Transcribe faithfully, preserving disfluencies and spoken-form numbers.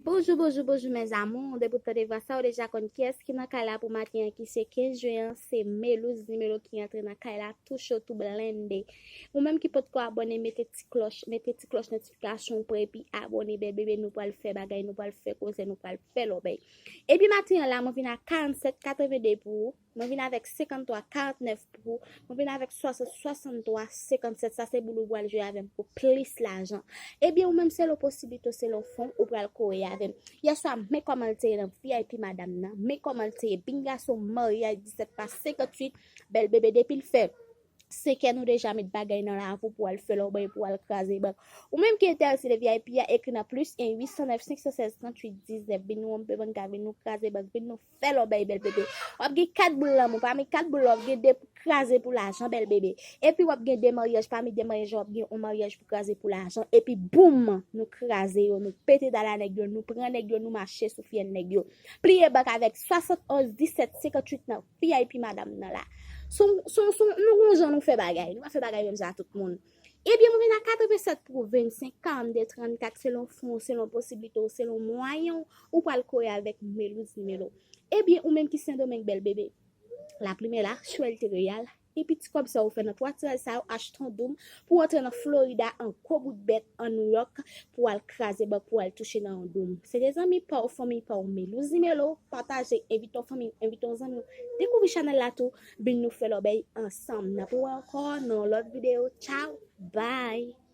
Bonjou, bonjou, bonjou, mes amours. Depi w tande vwa sa, ou deja konn kiyès ki nan kay la pou maten an, ki se kenz jen an. Se Melouz Nimelo ki antre nan kay la, tou cho, tou blende. Ou menm ki potko abòne, mete ti klòch, mete ti klòch notifikasyon pou epi abòne, bèl bebe, nou pral fè bagay, nou pral fè koze, nou pral fè lòbèy. Epi maten an la, mwen vin a karannsèt katrevenn de pou ou. Mwen vin avèk senkanntwa karantnèf pou ou. Mwen vin avèk swasant swasanntwa senkannsèt. Sa se boul ou pral jwe avè m pou plis lajan. Ebyen, ou menm, selon posiblite w, selon fon w, ou pral kore avè m. Yèswa, men kòman l te ye nan V I P madanm nan. Men kòman l te ye. Pinga se yon maryaj disèt pa senkantuit. Bèl bebe, depi l fè senkè, nou deja met bagay nan lavi w pou al fè lòbèy, pou al kraze bank. Ou menm ki enterese de V I P a, ekri nan plis en uit san nèf senk san sèz tranntuit diznèf. Vin nou wonpe bank, vin nou kraze bank, vin nou fè lòbèy, bèl bebe. W ap gen kat boul lanmou, pami kat boul la, w ap gen de pou kraze pou lajan, bèl bebe. Epi w ap gen de maryaj, pami de maryaj, w ap gen yon maryaj pou kraze pou lajan. Epi boum, nou kraze yo, nou pete dala nèg yo, nou pran nèg yo, nou mache sou fyèl nèg yo. Pliye bank avèk swasannonz disèt senkantuit nan V I P madanm nan la. Son, son, son, nou gon jan nou fè bagay. Nou pa fè bagay menm jan a tout moun. Ebyen, mwen vin a katrevennsèt pou vennsenk, karannde, trannkat, selon fon w, selon posiblite w, selon mwayen w, ou pral kore avèk Melouz Nimelo. Ebyen, ou menm ki Sendomeng, bèl bebe. Lapli men la, chwèl te reyal. Epi ti kòb sa ou fè nan twa tiraj sa yo, achte yon doum pou antre nan Florida an gwo bout bèt an New York pou al kraze bank, pou al touche nan yon doum. Se te zanmi pa w, fanmi pa w, Melouz Nimelo, pataje, envite yon fanmi, envite yon zanmi w. Dekouvri chanèl la tou, vin nou fè lòbèy ansanm. N ap wè ankò nan yon lòt videyo. Tchao, bye!